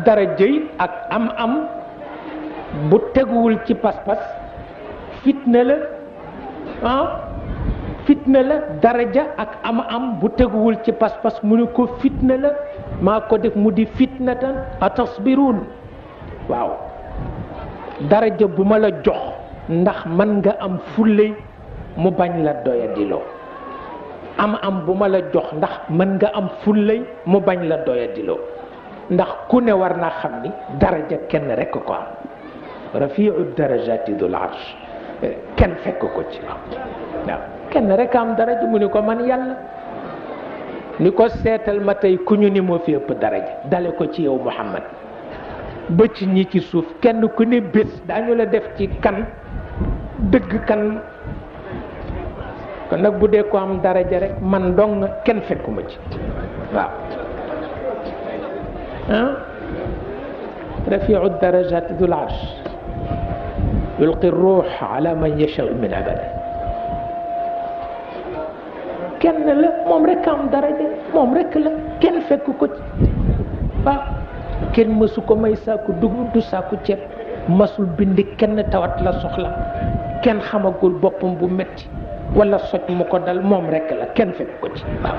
daraja yi ak am bu teguwul ci pas-pas fitna la fitna la. daraja ak am bu teguwul ci pas-pas mu ne ko fitna la maa ko def mu di fitnatan atasbiruun. waaw daraja bu ma la jox ndax man nga am fulle mu bañ la doyadiloo. am bu ma la jox ndax mën nga am fulle mu bañ la doyadiloo. ndax ku ne war naa xam ni daraja kenn rekk ko am. rafiu darajati dul arsh kenn fekk ko ci waaw kenn rekk am daraja mu ni ko man yàlla. ni ko seetal ma tey ku ñu ni moo fi ëpp daraja dale ko ci yow Muhammad ba ci ñi ci suuf kenn ku ne bés daañu la def ci kan dëgg kan. kon nag bu dee ko am daraja rek man dong kenn fekkuma ci waaw rafiu darajati dul arsh yulqi ruux ala man yasha min ibadihi kenn la moom rek am daraja moom rek la kenn fekk ko ci waaw kenn mësu ko may saaku dugub du saaku ceeb masul bindi kenn tawat la soxla kenn xamagul boppam bu metti wala soj mu ko dal moom rek la kenn fekk ko ci waaw